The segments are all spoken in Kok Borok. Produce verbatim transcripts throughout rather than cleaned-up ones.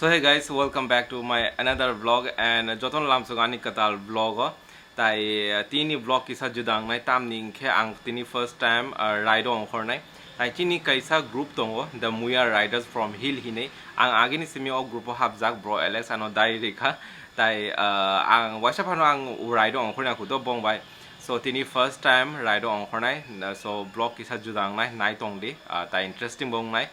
Hey guys, welcome back to my another vlog and jotono lamsogo ani kwtal vlog o. Tai, uh, tini vlog kisa juda wngnai, tamni hinkhe ang tini first time, uh, ride o ongkhornai. Tai chini kaisa group tongo, The Muya Riders from Hill hinwi. Ang agini simi o group o hapjak, bro Alex ano dai rikha. Tai, uh, ang waisa phano ang ride o ongkhornai khudo bong bai. So tini first time ride o ongkhornai, so vlog kisa juda wngnai, nai tongdi, uh, tai interesting bo wngnai.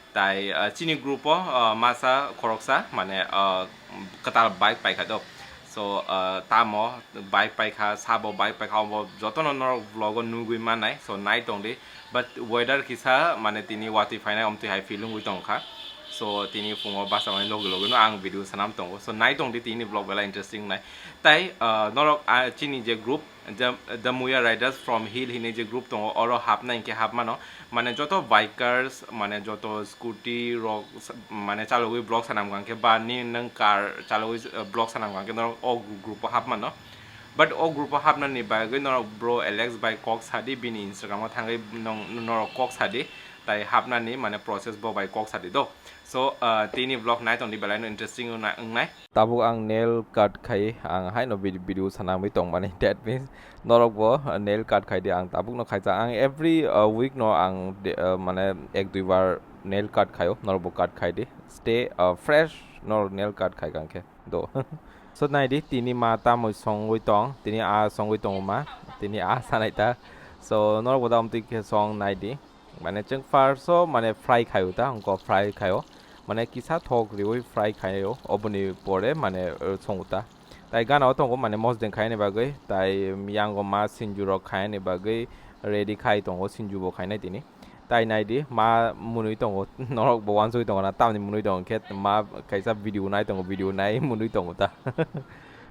Tai, ah, chini group o, ah, masa khoroksa, mane, ah, kwtal bike paikha do. So, ah, tamo bike paikha, sabo bike paikha, obo jotono norok vlog o nugwi mannai. So, nai tongdi. But weather kisa, mane tini watwi phainai, omtwi hai feel wngwi tongkha. So, tini phungo basa mani logi logi no ang video sanam tongo. So, nai tongdi tini vlog belai interesting nai. Tai, ah, norok, ah, chini je group, The, The Muya Riders from Hill hinwi je group tongo, oro hapna hinkhe hapmano. Mane joto bikers, mane joto scooty rok sa-, mane chalogwi vlog sanam kha hinkhe ba ni nwng car chalogwi, uh, vlog sanam kha hinkhe norok o group o hapmano. But o group o hapnani bagwi norok bro Alex bai kok sadi, bini Instagram o thangwi nong-, norok kok sadi, tai hapnani mane process bo bai kok sadi do. So, uh, tini vlog nai tongdi belai no interesting wngna-, wngnai. Tabuk ang nail cut khai, ang haino vid-, video sanamwi tongmani, that means norok bo, uh, nail cut khai di, ang tabuk no khaijak. Ang every, uh, week no ang de-, uh, mane ek dui bar nail cut khaio, norok bo cut khai di. Stay, uh, fresh, norok nail cut khai kang khe do. So nai di, tini ma tamoi songwi tong, tini a songwi tongo ma, tini a sanai ta. So norok bo da omtwi khe song nai di. Mane chwng first o mane fry khaio ta, wngkha fry khaio. Mane kisa thok riwi fry khaio, oboni pore mane, uh, songo ta. Tai gana o tongo mane mosdeng khaini bagwi, tai yango ma sinju rok khaini bagwi ready khai tongo, sinju bo khainai tini. Tai nai di, ma mwnwi tongo, norok bo wansugwi tongo na, tamni mwnwi tongo khe ma kaisa video nai tongo, video nai mwnwi tongo ta.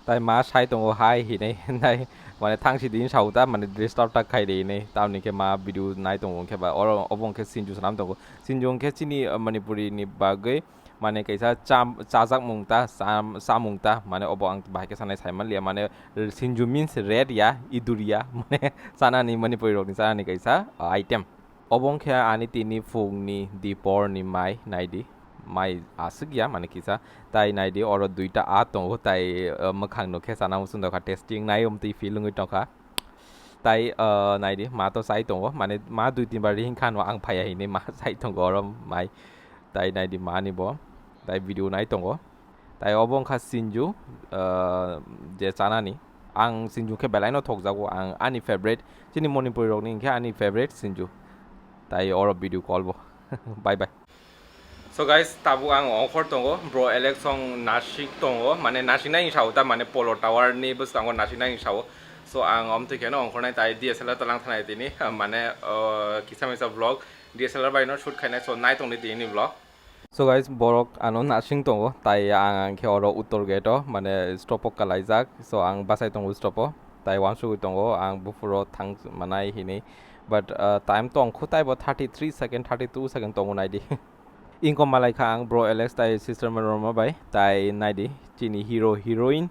Tai ma sai tongo hai hinwi nai, mane thang sidi hinwi sao ta, mane disturb ta khai di hinwi, tamni khe ma video nai tongo hinkhe ba oro obo hinkhe sinju swnam tongo. Sinju hinkhe chini, uh, Manipuri ni bagwi mane kaisa cham-, chajakmung ta, cham-, chamung ta, mane obo ang bahai khe sanai sai manliya, mane sinju means red ya, idur ya, mane chanani Manipuri rokni chanani kaisa, uh, item. Obo wngkha ani tini phungni dipor ni mai, nai di. Mai aswk ya, mane kisa. Tai nai di, oro duita a tongo, tai, uh, mwkhang no khe sana muchung tongkha, tasting nai omtwi feel wngwi tongkha. Tai, uh, nai di, ma to chai tongo, mane ma dui tin bar ring kha no ang phaiya hinwi ma chai tongo oro mai. Tai nai di, ma ni bo. Tai video nai tongo. Tai obo wngkha sinju, ah, je chanani. Ang sinju khe belai no thokjago, ang ani favorite, chini Manipuri rokni hinkhe ani favorite sinju. Tai oro video call bo. Bye bye. So guys, tabuk ang ongkhor tongo, bro Alex song nasik tongo, mane nasik nai sao ta, mane Polo Tower ni bwskango nasik nai sao. So ang omtwi kheno ongkhornai tai D S L R talang thanai tini, mane, ah, kisa misa vlog D S L R bai no shoot khainai, so nai tongdi tini vlog. So guys, borok ano nasing tongo, tai ang ang khe oro uttor gate o, mane stop o kalaijak, so ang bachai tongo stop o, tai wansugwi tongo ang buphuro thang manai hinwi, but, uh, time tong khu taibo thirty three second, thirty two second tongo nai di. Ingko malai kha ang bro Alex tai sister Manorama bai, tai nai di chini hero heroine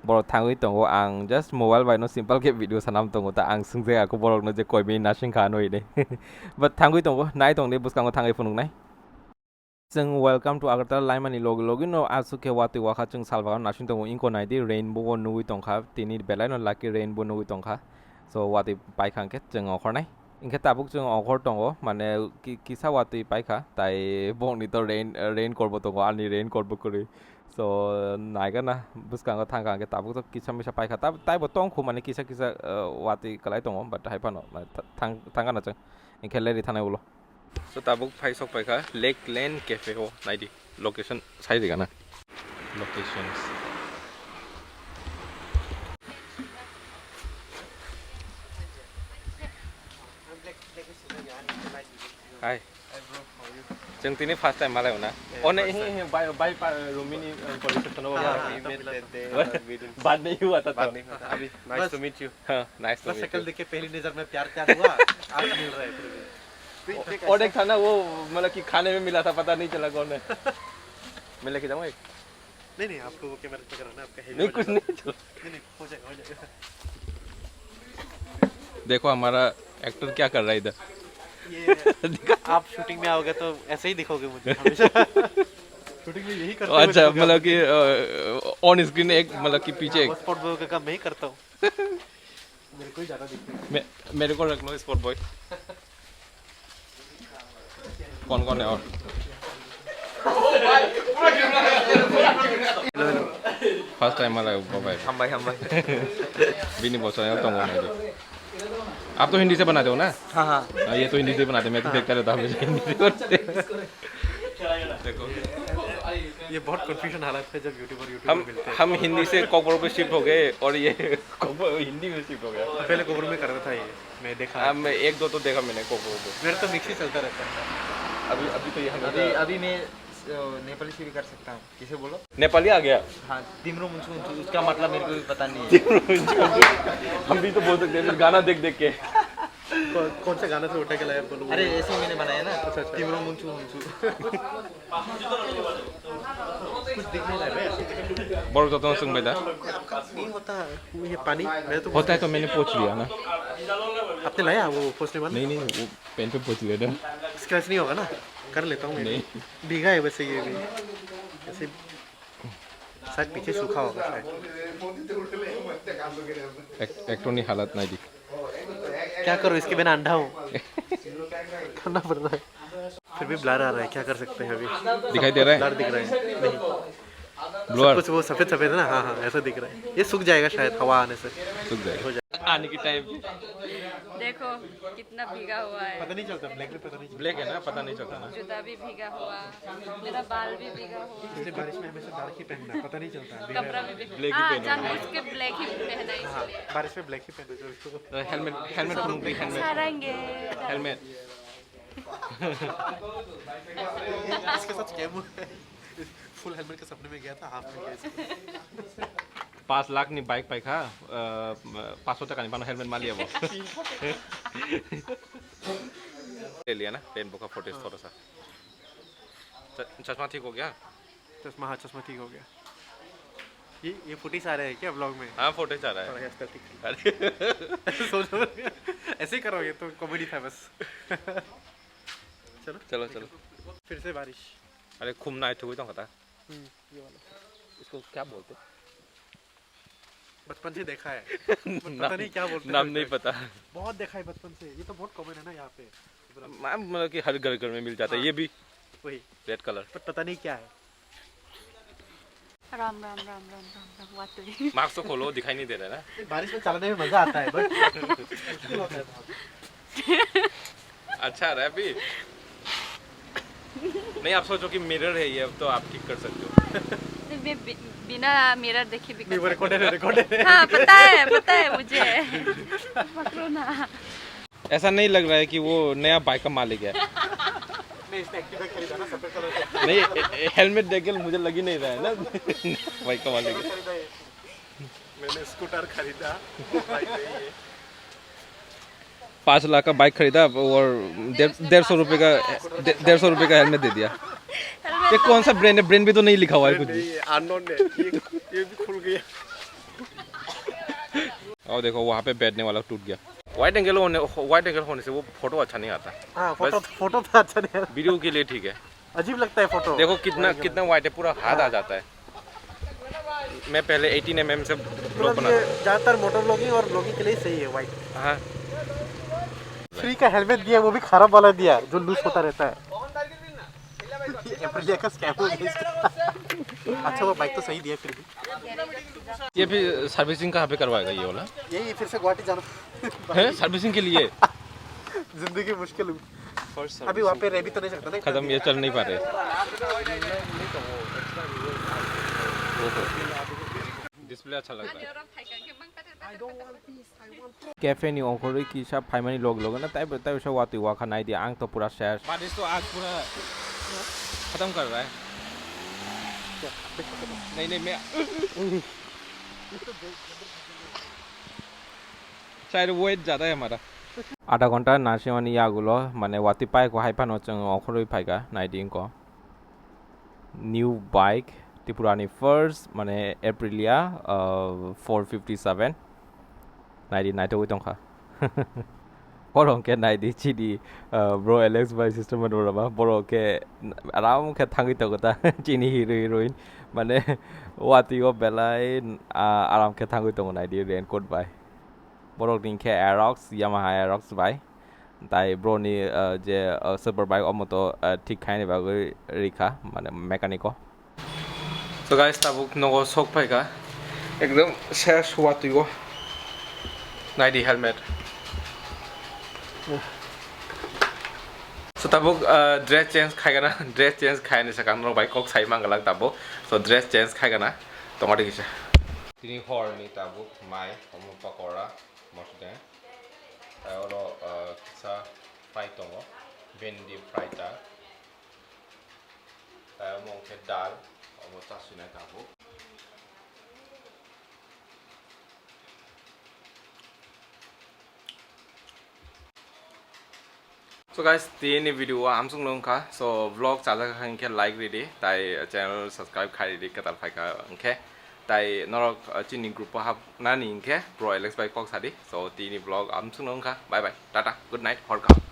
borok thangwi tongo, ang just mobile bai no simple khe video sanam tongo, ta ang swngjak ako borok no je koi minute nasing kha ano hinwi, but thangwi tongo, nai tong di bwskango thangwi phunuknai. Chwng welcome to Agartala laimani logi logi no aswk khe watwi wakha chwng salbagano nasing tongo, ingko nai di rainbow o nugwi tongkha, tini belai no lucky rainbow nugwi tongkha, so watwi paikha hwnkhe chwng ongkhornai, hinkhe tabuk chwng ongkhor tongo, mane ki-, kisa watwi paikha, tai bongni to rain, raincoat bo tongo, ani raincoat bo kwrwi, so naigana bwskango thangkha hwnkhe tabuk to kisa misa paikha, tab-, taibo tongkhu mane kisa kisa, uh, watwi kwlai tongo, but haiphano mane tha-, thang-, thangkha na chwng, hinkhe leri thanai ulo. So tabuk phai sok paikha Lake Lane Cafe o, naidi location sai rigana. Locations. Hi. Chwng tini first time malai una. One hi hi bai bai pa Rumini police station o. Bad nahi hua tha to. Nice to meet you. Nice to meet you. शक्ल देख के पहली नजर में प्यार प्यार हुआ, आज मिल रहा है फिर भी। और एक था ना वो, मतलब कि खाने में मिला था, पता नहीं चला कौन है। मैं लेके जाऊँ एक? नहीं, नहीं, आपको वो कैमरा पकड़ना है, आपका heavy नहीं, हो कुछ जाएगा। नहीं, चलो। नहीं, नहीं, हो जाएगा, हो जाएगा। देखो हमारा एक्टर क्या कर रहा है इधर। ये आप शूटिंग में आओगे तो ऐसे ही दिखोगे मुझे हमेशा। अच्छा, मतलब कि ऑन स्क्रीन एक, मतलब कि पीछे एक। स्पॉट बॉय का काम मैं ही करता हूँ। मेरे को रख लो स्पॉट बॉय। कौन कौन है और? First time वाला है ऊपर भाई। हम भाई, हम भाई। Bini bochorno tongo nai di. आप तो हिंदी से बनाते हो ना? हाँ, हाँ। हाँ, ये तो हिंदी से बनाते हैं, मैं तो देखता रहता हूँ, हमेशा हिंदी से बनाते हैं। देखो। ये बहुत कंफ्यूजन हालत है जब यूट्यूबर यूट्यूबर हम मिलते हैं। हम हिंदी से कॉकबोरोक पे शिफ्ट हो गए और ये कॉकबोरोक हिंदी में शिफ्ट हो गया। पहले कॉकबोरोक में करता था ये, मैं देखा। हाँ, मैं एक दो तो देखा मैंने कॉकबोरोक को। मेरा तो मिक्स ही चलता रहता है। अभी अभी तो ये हमेशा अभी अभी मैं अ, नेपाली से भी कर सकता हूँ। किसे बोलो? नेपाली आ गया। हाँ, तिम्रो मुन्छु मुन्छु, उसका मतलब मेरे को भी पता नहीं है। हम भी तो बोल सकते हैं फिर गाना देख देख के। कौन, कौन सा गाना से उठा के लाया, बोलो, बोलो। अरे, ऐसे ही मैंने बनाया ना। अच्छा, अच्छा। तिम्रो मुन्छु मुन्छु। कुछ दिख नहीं रहा है भाई, ऐसे। Borok jotono chwng bai da? नहीं होता, ये पानी, मैं तो होता है तो मैंने पोंछ लिया ना। आपने लाया वो पोंछने वाला? नहीं, नहीं, वो पेन पे पोंछ लिया था। स्क्रैच नहीं होगा ना? कर लेता हूँ मैं भी। नहीं। भीगा है वैसे ये भी। ऐसे शायद पीछे सूखा होगा शायद। एक, एक टोनी हालत नहीं दिख। क्या करूँ, इसके बिना अंधा हूँ। करना पड़ रहा है। फिर भी ब्लर आ रहा है, क्या कर सकते हैं अभी? दिखाई दे रहा है? ब्लर दिख रहा है। नहीं। ब्लर। सब कुछ वो सफेद सफेद है ना, हाँ, हाँ, ऐसा दिख रहा है। ये सूख जाएगा शायद हवा आने से। सूख जाएगा। हो जाएगा। आने की टाइम। देखो कितना भीगा हुआ है। पता नहीं चलता, ब्लैक में पता नहीं चलता। ब्लैक है ना, पता नहीं चलता ना। जूता भी भीगा हुआ, मेरा बाल भी भीगा हुआ। इसलिए बारिश में हमेशा डार्क ही पहनना, पता नहीं चलता। कपड़ा भी भीगा। ब्लैक ही हाँ, पहनो। जानबूझ के ब्लैक ही पहना है हाँ, इसलिए। बारिश में ब्लैक ही पहनो जरूर। हेलमेट, हेलमेट खोलूं कि हेलमेट? सारेंगे। हेलमेट। इसके साथ स्कैम हुआ है। फुल हेलमेट के सपने में गया था, हाफ में गया इसके। पाँच lakh ni bike paikha, uh, पाँच सौ taka ni bano helmet maliya bo. ले लिया ना, पेन बुका फुटेज थोड़ा सा। च-, चश्मा ठीक हो गया? चश्मा, हाँ, चश्मा ठीक हो गया। ये, ये फुटेज आ रहा है क्या व्लॉग में? हाँ, फुटेज आ रहा है। थोड़ा हेयर स्टाइल ठीक। अरे। सोच, ऐसे ही करो, ये तो कॉमेडी था बस। चलो। चलो, चलो। फिर से बारिश। अरे, खुम ना, ठुक ही तो खता। हम्म, ये वाला। इसको क्या बोलते? बचपन से देखा है। But पता नाम, नहीं क्या बोलते हैं। नाम नहीं पता। बहुत देखा है बचपन से। ये तो बहुत कॉमन है ना यहाँ पे। मा-, मतलब कि हर घर घर में मिल जाता है। हाँ। ये भी वही। Red colour. But पता नहीं क्या है। राम राम राम राम राम राम, वातुई। मास्क तो खोलो, दिखाई नहीं दे रहा है ना? बारिश में चलाने में मजा आता है, but मुश्किल होता है बहुत। अच्छा आ रहा है अभी। नहीं, आप सोचो कि मिरर है ये, अब तो आप ठीक कर सकते हो। नहीं, मैं बि-, बिना मिरर देखे भी कर नहीं, वो सकती रिकॉर्डेड है, हूँ। रिकॉर्डेड है। हाँ, पता है, पता है मुझे। पकड़ो ना। ऐसा नहीं लग रहा है कि वो नया बाइक का मालिक है। नहीं, इसने एक्टिवा खरीदा ना, सफेद कलर का। नहीं, ए-, ए-, हेलमेट देख के मुझे लग ही नहीं रहा है ना, बाइक का मालिक है। खरीदा ये। मैंने स्कूटर खरीदा, बाइक नहीं है। पाँच लाख का बाइक खरीदा और डेढ़, डेढ़ सौ रुपये का, डे-, डेढ़ सौ रुपये का हेलमेट दे दिया। हेलमेट ये कौन सा ब्रांड है? ब्रांड भी तो नहीं लिखा हुआ है कुछ भी। नहीं, अननोन है। ये, ये भी खुल गया। और देखो, वहाँ पे बैठने वाला टूट गया। वाइड एंगल होने, वाइड एंगल होने से वो फोटो अच्छा नहीं आता। हाँ, फोटो, बस फोटो तो अच्छा नहीं आता। वीडियो के लिए ठीक है। अजीब लगता है फोटो। देखो कितना, वाइड एंगल। कितना वाइड है, पूरा हाथ आ जाता है। मैं पहले एटीन एमएम से ब्लॉग मतलब बना ये ज़्यादातर मोटो व्लॉगिंग और व्लॉगिंग के लिए सही है वाइड। हाँ। फ्री का हेलमेट दिया, वो भी खराब वाला दिया, जो लूज होता रहता है। ये एप्रिलिया का स्कैम हो गया इसका। अच्छा, वो बाइक तो सही दिया फिर भी। ये भी सर्विसिंग कहाँ पे करवाएगा ये वाला? यही फिर से गुवाहाटी जाना। हैं, सर्विसिंग के लिए? जिंदगी मुश्किल हुई। अभी वहाँ पे रह भी तो नहीं सकता ना इतना खत्म, दिन। ये चल नहीं पा रहे। ओहो। डिस्प्ले अच्छा लग रहा है। Cafe ni ongkhorwi kisa phaimani log logo na taibo, taibo sa watwi wakha nai di, ang to pura ses. बारिश तो आज पूरा खत्म कर रहा है। नहीं, नहीं, मैं शायद वेट ज़्यादा है हमारा। Adha ghonta nasimani yagulo, mane, watwi paiko hai phano chwng ongkhorwi phaikha, nai di wngkha. New bike, Tripura ni first, mane, Aprilia, uh, four fifty seven. Nai di, naithogwi tongkha. Borok khe nai di chini, ah, bro Alex bai sister mano rama, borok khe aram khe thangwi tongo ta chini hero heroine, mane watwi o belai, ah, aram khe thangwi tongo nai di raincoat bai. Borok ni khe Aerox, Yamaha Aerox bai. Tai bro ni, ah, je, ah, super bike omo to, ah, thik khaini bagwi rikha, mane mechanic o. So guys, tabuk nogo sok phaikha. Ekdom ses watwi o. Nai di helmet. So tabuk, ah, dress change khaigana, dress change khaini sakang norok bai kok sai mangalak tabuk. So dress change khaigana. Tongma di kisa. Tini hor ni tabuk mai, omo pakora, mosdeng. Tai oro, ah, kisa fry tongo. Bendi fry ta. Tai omo hwnkhe dal, omo chasinai tabuk. So guys, tini video o amsung no wngkha. So vlog chajak kha hwnkhe like ridi, tai channel subscribe khai ridi, kwtal phaikha hwnkhe. Tai norok, uh, chini group o hapnani hwnkhe bro Alex bai kok sadi. So tini vlog amsung no wngkha. Bye bye, tata, good night, hor kaham.